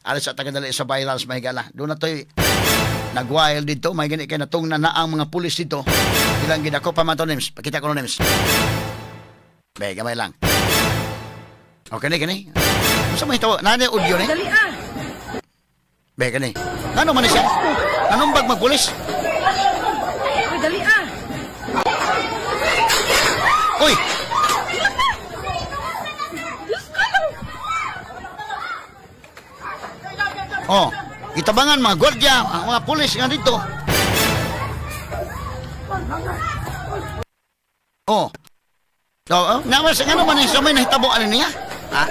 Alis sa tagadali sa virals, mahigala. Doon na to'y nagwild dito. May gani kay natungna na ang mga pulis dito. Ilang gidako pa man to, Nims. Pakita ko no, Nims. Be, gamay lang. Okay ni, kani. Unsa may tawo? Nani audio ni? Dali ah. Be, kani. Ngano man ni siya? Nanumbag magpulis? Uy, dali ah. Uy! Oh, gitabangan mga gwardiya, ang mga pulis nga dito. Oh. So, oh, nga sa ngano man ni sa may nahitabo ani niya? Ha?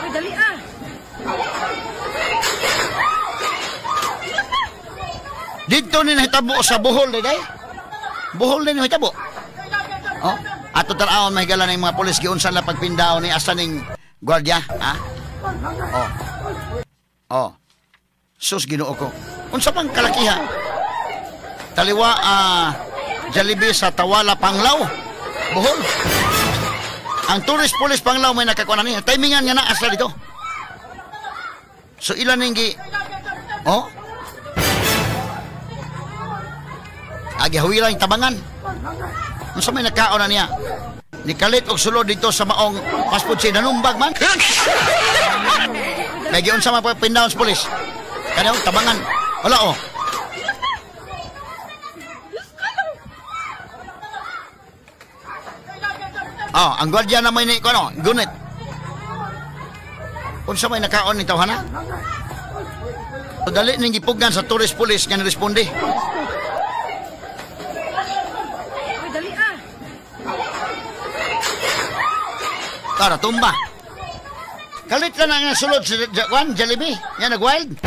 Uy, dali ah. Dito ni nahitabo sa Bohol day. Bohol ni nahitabo. Oh, ato tan-awon mahigala ning mga pulis giunsa na pagpindaw ni asa ning gwardiya, ha? Oh. Oh. Sus, Ginoo ko. Unsa pang kalakiha? Taliwa Jollibee sa Tawala, Panglao, Bohol. Ang tourist police Panglao may nakakuha na niya. Timingan nga na asa dito. So ilan ning gi oh? Agi hawiran yung tabangan. Unsa may nakaon na niya? Nikalit og sulod dito sa maong fast food chain. Nanumbag man. May giunsa man pagpindaon sa pulis. Kanaw tabangan. Wala oh. Oh, ang gwardiya na may ni kuno, gunit. Unsa may nakaon ni tawhana? So, dali ning gipugan sa tourist police nga niresponde. Uy, dali ah. Tara, tumba. Kalit lang ang sulod sa Juan, Jollibee. Yan, nag-wild.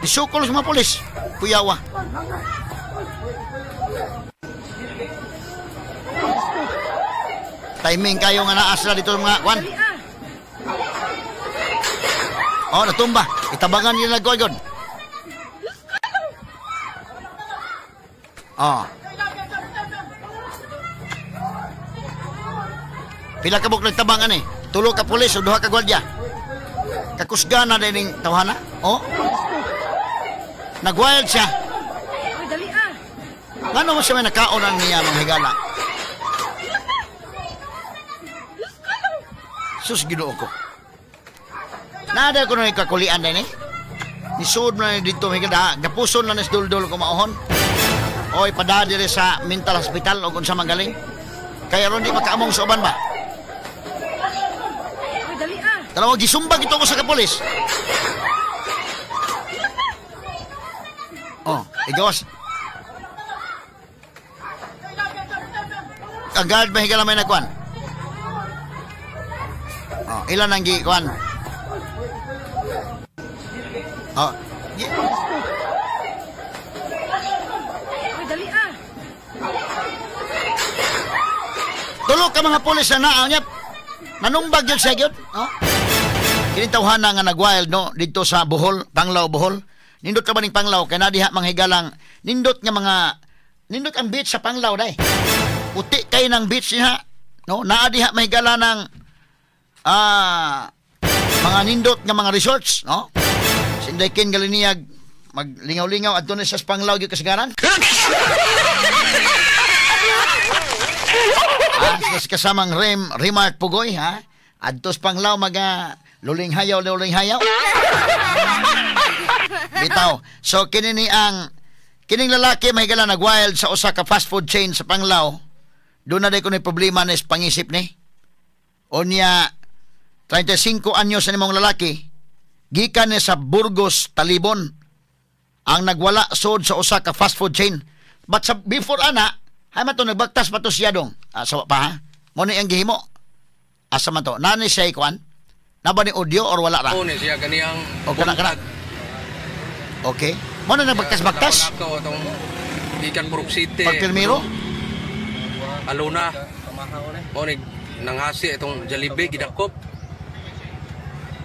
Isukol sa mga pulis. Kuyawa. Timing kayo nga naas na dito mga Juan. Dali ah. Oh, natumba. Itabangan nila nag-wild. Oh. Pila ka buk nagtabangan eh. Tulo ka pulis o duha ka gwardya. Kakusga na din ning tawhana. Oh. Nagwild siya. Uy, dali ah. Ngano mo siya may nakaonan niya mga higala? Sus, Ginoo ko. Nada ko na kakulian din eh. Nisuod na dito mga higala. Gapuson na ni duldul ko maohon. Oy, padala diri sa mental hospital o kung sa magaling. Kaya ron di makaamong sa uban ba? Uy, dali ah. Tanawa, gisumbag ito ko sa kapulis. Oh, igawas. Ang guard mahigala may nagkuhan. Oh, ilan ang gikuan? Oh. Uy, dali ah. Tulo ka mga pulis na naaw niya. Nanumbag yun siya yun. Oh. Kinitawhana nga nagwild no dito sa Bohol, Panglao, Bohol. Nindot ka ba ning Panglao kay nadiha manghigalang nindot nga mga nindot ang beach sa Panglao day. Puti kay ng beach niya no, naa diha mahigala ng mga nindot nga mga resorts no. Sinday Ken Galiniyag maglingaw-lingaw adto ni sa Panglao gyud kasagaran. Ah, kasamang Remark Pugoy ha. Adto sa Panglao maga luling hayaw luling hayaw. Bitaw. So kini ni ang kining lalaki mahigala nagwild sa usa ka fast food chain sa Panglao. Doon na day ko ni problema ni pangisip ni. Unya 35 anyos sa nimong lalaki gikan ni sa Burgos, Talibon. Ang nagwala sod sa usa ka fast food chain. But sa before ana, hay man to nagbagtas pa to siya dong. Asa pa ha? Mo ni ang gihimo. Asa man to? Nani siya ikuan? Naba ni audio or wala ra? O ni siya kaniyang O kana kana. Okay. Mo na nagbagtas-bagtas? Gikan Purok City. Pagpirmiro? Aluna. Mo ni nanghasi itong Jollibee gidakop.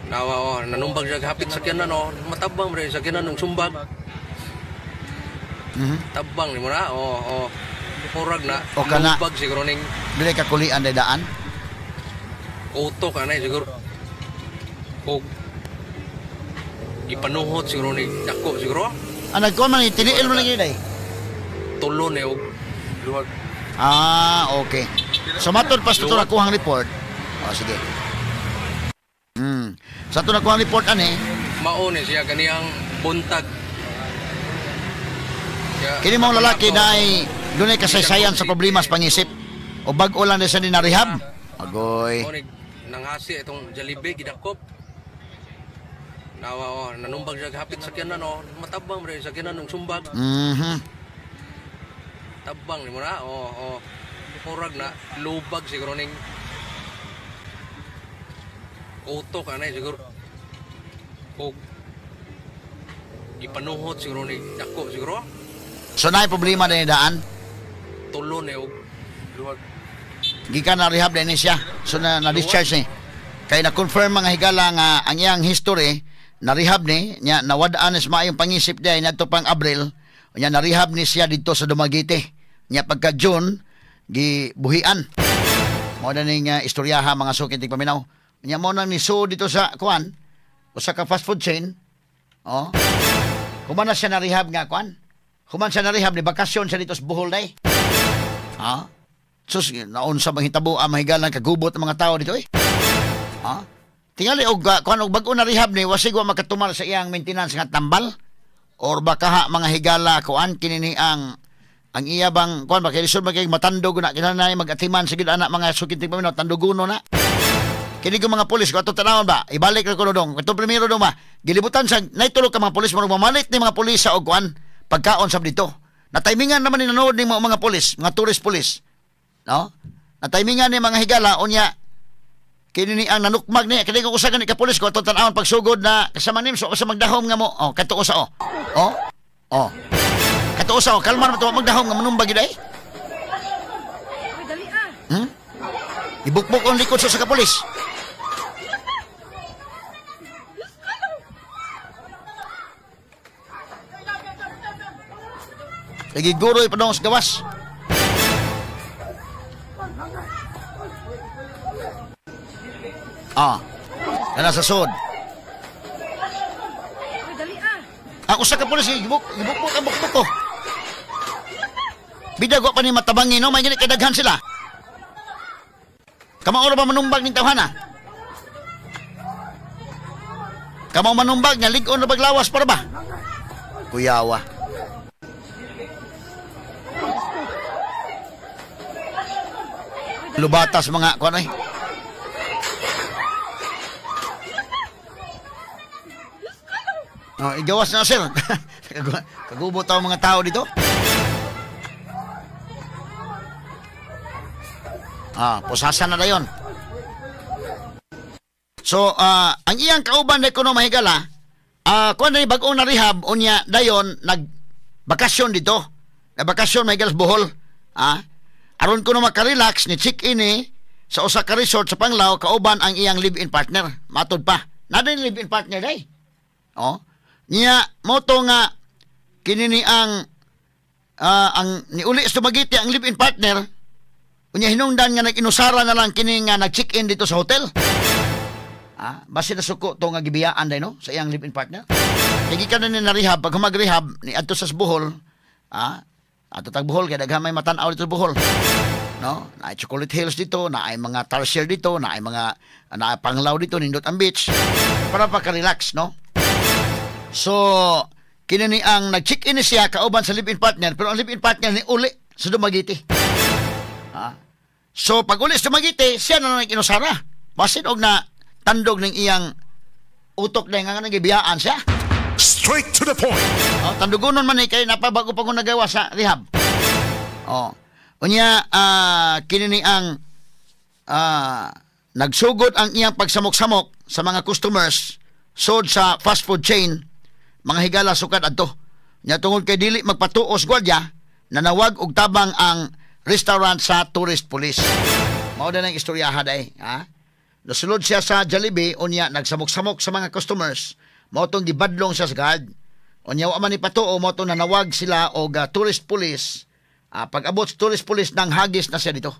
Nawa oh, nanumbag siya hapit sa sakyanan oh. Matabang rin sa sakyanan ng sumbag. Mm-hmm. Tabang ni mo na oh oh. Murag na. O kana. Numbag siguro ning dili ka kulian day daan. Utok anay siguro. Og gipanuhot siguro ni dako siguro. Ah, nagkuhan man ni tiniil mo lagi day. Tulo ni og luwag. Ah, okay. So matod pa sa ito nakuhang report. Oh, sige. Sa ito nakuhang report ani, Mao ni siya kaniyang buntag. Kaya, kini mong lalaki na ay dunay kasaysayan sa problema sa pangisip. O bag-o lang na siya ni na-rehab. Agoy. Mao ni nanghasi itong Jollibee gidakop. Nawa oh, nanumbag siya hapit sa sakyanan oh, matabang rin sa sakyanan ng sumbag. Tabang ni mo na oh, oh. Murag na lubag siguro ning utok anay siguro. Og gipanuhot siguro ni dako siguro. So naay problema na daan. Tulo ni og luwag. Gikan na rehab na ni siya. So na na-discharge ni. Kay na-confirm mga higala nga ang iyang history na rehab ni nya nawad-an is maayong pangisip diay nadto pang Abril nya na rehab ni siya didto sa Dumaguete. Nya pagka June gibuhian. Mao na ning istoryaha mga suki tigpaminaw. Nya mao nang niso dito sa kuan usa ka fast food chain. Oh. Human na siya na rehab nga kuan. Human siya na rehab ni bakasyon siya dito sa Bohol day. Ha? Sus, naon sa manghitabo ang mahigalan kagubot ang mga tao dito eh. Ha? Tingali og kuan og bag-o na rehab ni wasig wa makatumar sa iyang maintenance nga tambal or baka ha, mga higala kuan kini ni ang iya bang kuan ba kay lisod man kay matandog na kinahanglan mag-atiman sige ana mga sukinting paminaw tandugono na. Kini ko mga pulis ko ato tanawon ba ibalik ra ko dong. Ito primero dong ba gilibutan sa naitulog ka mga pulis mo mamalit ni mga pulis sa og kuan pagkaon sab dito. Nataymingan naman ni nanood ni mga pulis, mga tourist police. No? Nataymingan ni mga higala unya kini ni ang nanukmag ni kini ko usa gani ka pulis ko atong tan-awon pagsugod na kasama nim so sa magdahom nga mo. Oh, kadto usa oh. Oh. Oh. Kadto usa oh, kalma man to magdahom nga manumbag gid ay. Uy, dali ah! Ibukbuk ang likod sa usa ka pulis. Lagi guroy pa dong sa gawas. Ah, kana sa sod. Uy, dali ah! Ang usa ka pulis gibukbuk ang bukbuk ko. Bidag wa pa ni matabangin no, may gani kay daghan sila. Kamao ra ba manumbag ning tawhana? Kamao manumbag nga lig-on ra baglawas para ba? Kuyawa. Lubatas mga kuan oy. Oh, igawas na sir. Kagubo taw mga tao dito. Ah, pusasan na dayon. So, ang iyang kauban na kuno mahigala, kuan na bag-o na rehab unya dayon nagbakasyon dito. Nagbakasyon mahigala sa Bohol. Ah, aron kuno makarelax ni check-in ni sa usa ka resort sa Panglao kauban ang iyang live-in partner. Matod pa. Nada ni live-in partner day. Oh. Niya moto nga kini ni ang niuli sa Dumaguete ang live-in partner. Unya hinungdan nga nag-inusara na lang kini nga nag-check-in dito sa hotel. Ah, basi na suko to nga gibiyaan day no sa iyang live-in partner. Kay gikan na ni na-rehab, pag mag-rehab ni adto sa Bohol, adto tag Bohol kay daghan may matan-aw dito sa Bohol. No, naay Chocolate Hills dito, naay mga tarsier dito, naay mga naay Panglao dito, nindot ang beach para paka-relax, no? So, kini ni ang nag-check-in siya kauban sa live-in partner, pero ang live-in partner ni uli sa Dumaguete. Ha? So, pag uli sa Dumaguete, siya na nag-inusara. Basin og na tandog ng iyang utok na nga nagibiyaan siya. Straight to the point. Oh, tandugonon man ni kay napabago pa kung nagawa sa rehab. Oh. Unya, kini ni ang nagsugod ang iyang pagsamok-samok sa mga customers sod sa fast food chain, mga higala sukad adto. Nya tungod kay dili magpatuos gwardiya, nanawag og tabang ang restaurant sa tourist police. Mao na nang istoryaha day, ha? Nasulod siya sa Jollibee, unya nagsamok-samok sa mga customers. Mao tong gibadlong siya sa guard. Unya wa man ni patuo, mao tong nanawag sila og tourist police. Pag abot sa tourist police nang hagis na siya dito.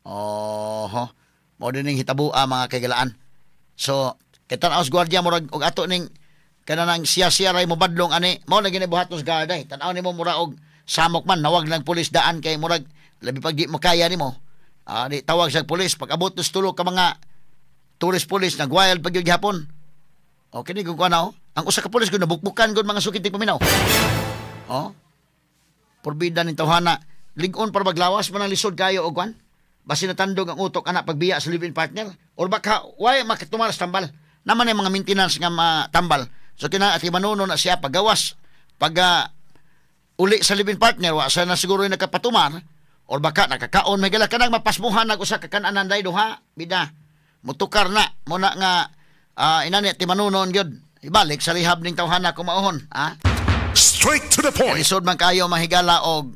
Oho. Mao din ning hitabua, mga kaigalaan. So, kay tan-aw sa gwardiya, murag og ato ning kanang siya-siya ray mo badlong ani, mao na ginabuhaton sa guard ay. Tan-aw nimo, mura og samok man, nawag lang pulis daan kay murag labi pag di mo kaya nimo. Ah, di tawag sa pulis. Pag abot sa tulo ka mga tourist police, nagwild pag gyud gihapon. Okay ni kung ano, ang usa ka pulis kung nabukbukan gud, mga suki tigpaminaw. Oh. Porbida ning tawhana, lig-on para maglawas man ang lisod kayo og kwan. Basi natandog ang utok ana pagbiya sa live-in partner or baka way makatumar sa tambal. Naman ay mga maintenance nga matambal. So kina at manuno na siya paggawas pag uli sa live-in partner, wa sa na siguro yung nakapatumar or baka nakakaon may gala kanang mapasmuhan nag usa ka kananan day duha bida mutukar na mo na nga inani ti manunon gyud ibalik sa rehab ning tawhana kung mauhon, ha. Straight to the point. Lisod man kayo mahigala og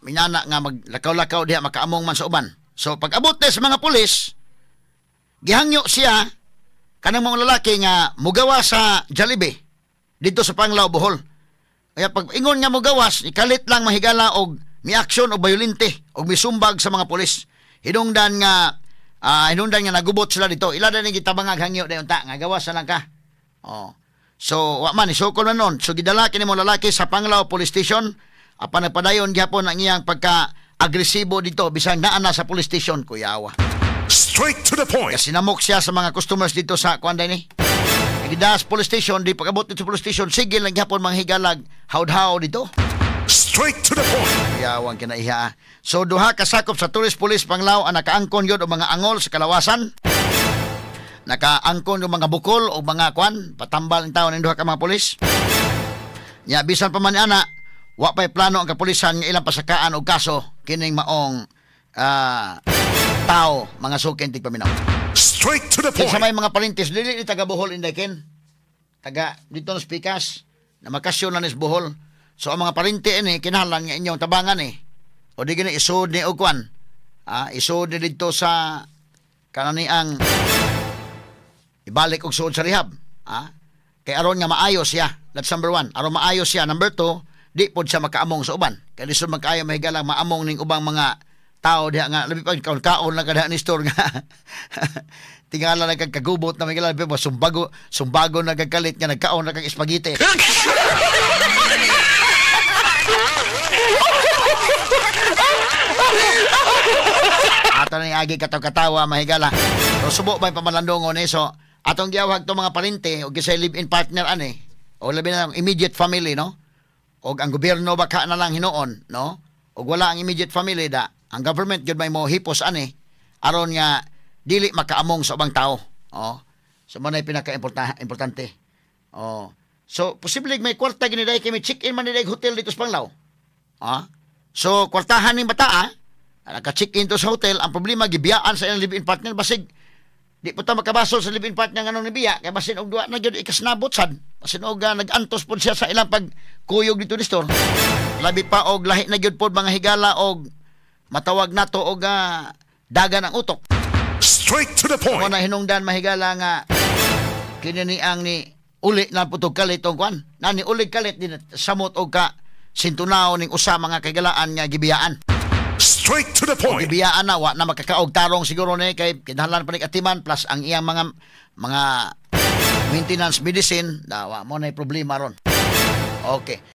minana nga maglakaw-lakaw diha, makaamong man sa uban. So pag abot sa mga pulis, gihangyo siya kanang mga lalaki nga mugawa sa Jollibee dito sa Panglao, Bohol. Kaya pag ingon nga mugawas, ikalit lang mahigala og miaksyon og bayolente og misumbag sa mga pulis. Hinungdan nga nagubot sila dito. Ila na gitabangag hangyo dayon ta nga gawas na lang ka. Oh. So wa man isukol man nun. So gidala kini mo lalaki sa Panglao Police Station apan nagpadayon gyapon ang iyang pagka agresibo dito bisan naa na sa police station, kuyawa. Straight to the point. Kasi namok siya sa mga customers dito sa kuan ni. Gidala sa police station, di pag-abot dito sa police station, sige lang gyapon mga higalag hawd-haw dito. Straight to the point. Kuyawang kinaiha. So duha ka sakop sa Tourist Police Panglao ang nakaangkon gyud og mga angol sa kalawasan. Nakaangkon og mga bukol o mga kwan, patambal ang taon ng duha ka mga pulis. Nya bisan pa man ana, wa pay plano ang kapulisan nga ilang pasakaan og kaso kining maong tao, mga sukin tigpaminaw. Straight to the Kinsa point. may mga parintis, dili ni taga Bohol inday ken. Taga dito na Pikas, na makasyon na nis Bohol. So ang mga parente ini kinahanglan nga inyong tabangan eh. O di gani isod ni og kwan. Ah, isod ni didto sa kananiang ibalik og suod sa rehab. Ah, kay aron nga maayo siya. That's number one. Aron maayo siya. Number two, di pod siya makaamong sa uban. Kay lisod man kaayo mahigalang maamong ning ubang mga tao diha nga labi pa kaon kaon lang kada ni store nga tingala na kag kagubot na may labi pa sumbago sumbago na kag kalit nga nagkaon na kag espagete. Ato na agi kataw-katawa, mahigala. So subo ba yung pamalandongon ni, so atong giawhag to mga parente o kisay live-in partner ani o labi na ang immediate family, no, og ang gobyerno baka na lang hinuon, no, og wala ang immediate family da ang government gyud may mo hipos ani aron nga dili makaamong sa ubang tao. Oh, so mo na pinaka-importante importante. Oh, so posible may kwarta gini dai kay may check-in man ni hotel dito sa Panglao. Ah, so kwartahan ning bata, ah, naka-check-in to sa hotel. Ang problema, gibiyaan sa ilang live-in partner. Basig di po ta makabasol sa live-in partner nganong nibiya kay basin og duwa na gyud ikasnabot sad, basin og nag-antos pod siya sa ilang pagkuyog dito ni store, labi pa og lahi na gyud pod mga higala og matawag nato og dagan ang utok. Straight to the Mo point. Na hinungdan mahigala nga kini ni ang ni uli na putog kalit og kwan na ni uli kalit din samot og ka sintunaw ning usa, mga kaigalaan, nga gibiyaan. Straight to the point. Gibiyaan na, wa na makakaog tarong siguro ni kay kinahanglan pa ni atiman plus ang iyang mga maintenance medicine dawa mo na problema ron. Okay.